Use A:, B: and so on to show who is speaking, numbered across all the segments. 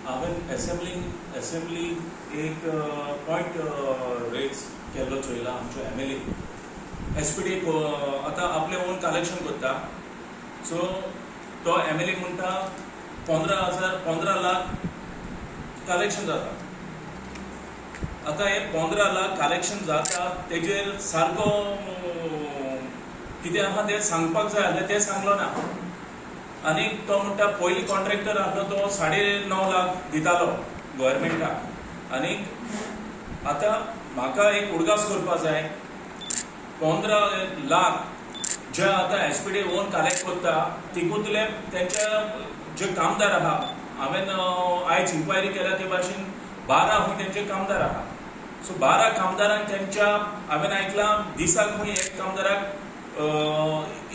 A: हांवें एसेंब्ली एक point rays केल्लो चोयला. आमच्यो MLA SPD आतां आपलें ओन कलेक्शन करता. सो तो MLA म्हणटा 15 लाख कलेक्शन जाता. आतां हे 15 लाख कलेक्शन जाता तेजेर सारको कितें आहा तें सांगपाक जाय आसलें, तें सांगलो ना. आनी तो म्हणटा पयलीं कॉन्ट्रॅक्टर आसलो तो 9.5 लाख दितालो गव्हर्मेंटाक. आनी आतां म्हाका एक उडगास करपा जाय, 15 लाख जे आतां SPD own collect करता तितूंतले तेंचे जे कामदार आहा, हांवें आयज इन्क्वायरी केल्या ते भाशेन 12 खूंय तेंचे कामदार आहा. सो 12 कामदारांक तेंच्या हांवें आयकलां दिसाक खूंय एक कामदाराक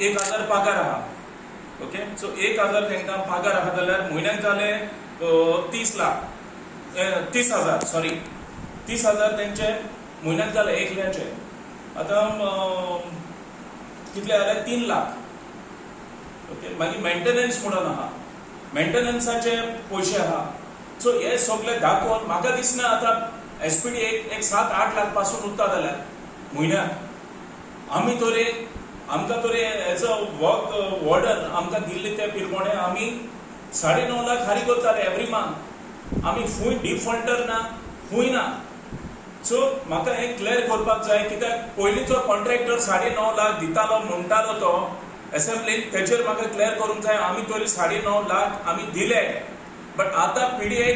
A: 1000 पगार आहा. ओके, सो 1000 तांकां पगार आहा जाल्यार म्हयन्याक जाले 30 लाख, 30,000, सॉरी 30,000 तेंचे म्हयन्याक जाले एकल्याचे. आतां कितले जाले 3 लाख. ओके, मागीर मेंटेनन्स म्हणून आहा, मेंटेनन्साचे पयशे आहा. सो हे सगळे दाखोवन म्हाका दिसना आतां SPD एक 7-8 लाख पासून उरता जाल्यार म्हयन्याक. आमी तरी आमकां तरी एज अ वर्क ऑर्डर आमकां दिल्ले ते पिरमोणे आमी 9.5 लाख खारी करताले एवरी मंथ. आमी फूंय डिफॉल्टर ना, फूंय ना. सो म्हाका हें क्लियर करपाक जाय, कित्याक पयलींचो कॉन्ट्रॅक्टर 9.5 लाख दितालो म्हणटालो तो एसेंब्लीन, तेजेर म्हाका क्लियर करूंक जाय. आमी तरी 9.5 लाख आमी दिले, बट आतां PDA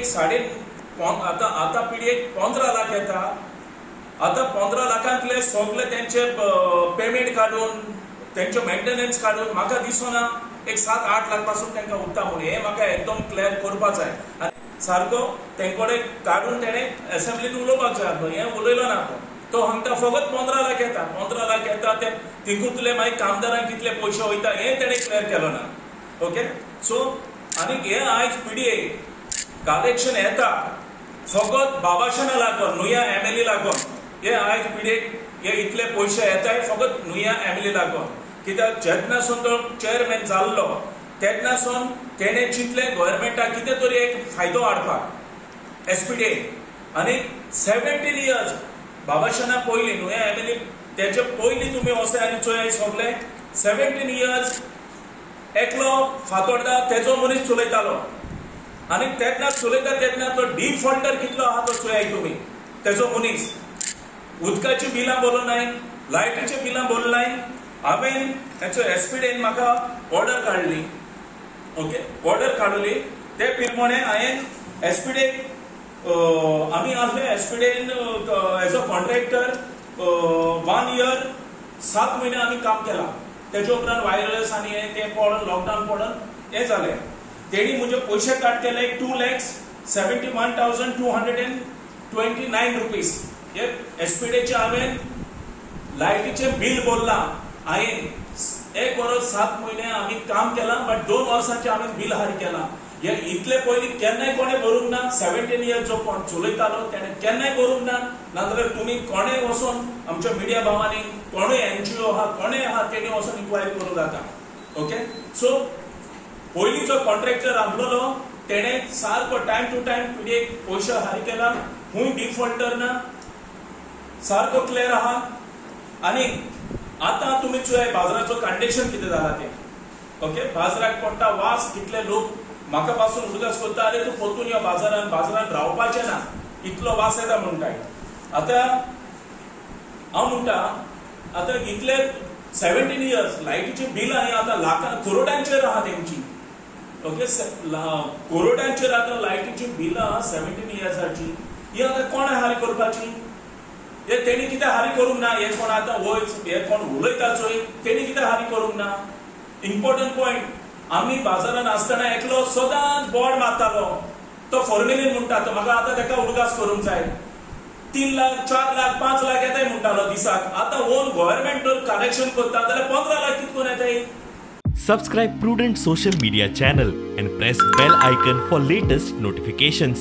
A: आतां PDA 15 lakh येता. आतां 15 लाखांतले सगळे तेंचे पेमेंट काडून तेंचे मेंटेनन्स काडून म्हाका दिसना एक 7-8 लाख पासून तांकां उरता म्हणून. हें म्हाका एकदम क्लियर करपाक जाय. आनी सारको तेंकडे काडून तेणें एसेंब्लीन उलोवपाक जाय आसलो, हें उलयलो ना तो. तो हांकां फकत 15 लाख येता, 15 लाख येता ते तितूंतले मागीर कामदारांक कितले पयशे वयता हें तेणें क्लियर केलो ना. ओके, सो आनी हें आयज PDA collection येता फकत बाबाशना लागून, नुया MLA लागून. हे आयज PDA हे इतले पयशे येताय फकत नुया MLA लागून. कित्याक जेन्नासून तो चेअरमॅन जाल्लो तेन्नासून तेणें चिंतलें गव्हर्मेंटाक कितें तरी एक फायदो हाडपाक SPD. आनी 17 इयर्स बाबाशना पयलीं नुया MLA तेजे पयलीं तुमी वचय आनी चोयाय सगळे 17 इयर्स एकलो फातोर्डा तेजो मनीस चलयतालो. आनी तेन्ना चलयता तेन्ना तो डिफॉल्टर कितलो आहा तो चोयाय तुमी. तेजो मनीस उदकाची बिलां भरूंक नाय, लायटीची बिलां भरूंक नाय. हांवें हेचो SPD म्हाका ऑर्डर काडली. ओके, ऑर्डर काडली ते पिरमोणे हांवें SPD आमी आसले SPD as a contractor 1 year 7 म्हयने आमी काम केलां. तेजे उपरांत वायरस आनी हें तें पडोन लॉकडावन पडोन हें जालें. तेणी म्हजे पयशे काट केले 2,71,229 रुपीज. हे SPDचे हांवें लायटीचें बील भरलां. हांवें 1 वर्स 7 म्हयने आमी काम केलां, बट 2 वर्सांचें हांवें बील हारी केलां. हे इतले पयलीं केन्नाय कोणें भरूंक ना. 17 इयर्स जो कोण चलयतालो तेणें केन्नाय भरूंक ना. नाजाल्यार तुमी कोणें वचोन आमच्या मिडिया भावांनी कोणूय NGO आहा कोणें आहा तेणी वचोन इन्क्वायरी करूंक जाता. ओके, सो पयलींचो कॉन्ट्रॅक्टर आसलेलो तेणें सारको टायम टू टायम PDA पयशे हारी केला, खूंय डिफॉल्टर ना, सारको क्लियर आहा. आनी आतां तुमी चोयाय बाजाराचो कंडिशन कितें जाला तें. ओके, बाजाराक पडटा वास, कितले लोक म्हाका पासून उडगास करता, अरे तूं परतून यो बाजारान, बाजारान रावपाचें ना, इतलो वास येता म्हणटाय. आतां हांव म्हणटा आतां इतले 17 इयर्स लायटीची बिलां ही आतां लाखां करोडांचेर आहा तेंची. ओके, करोडांचेर आतां लायटीची बिलां 17 इयर्साची ही आतां कोण हारी करपाची? हे तेणी कितें हारी करूंक ना. हे कोण आतां वयच हे कोण उलयता चोय तेणी कितें हारी करूंक ना. इम्पोर्टंट पॉयंट, आमी बाजारान आसतना एकलो सदांच बोर्ड मारतालो, तो फॉर्मेलीन म्हणटा, तो म्हाका आतां ताका उडगास करूंक जाय. 3 लाख 4 लाख 5 लाख येताय म्हणटालो दिसाक. आतां ओन गव्हर्मेंट जर कलेक्शन करता जाल्यार 15 लाख कितकोन येताय.
B: Subscribe Prudent Social Media channel and press bell icon for latest notifications.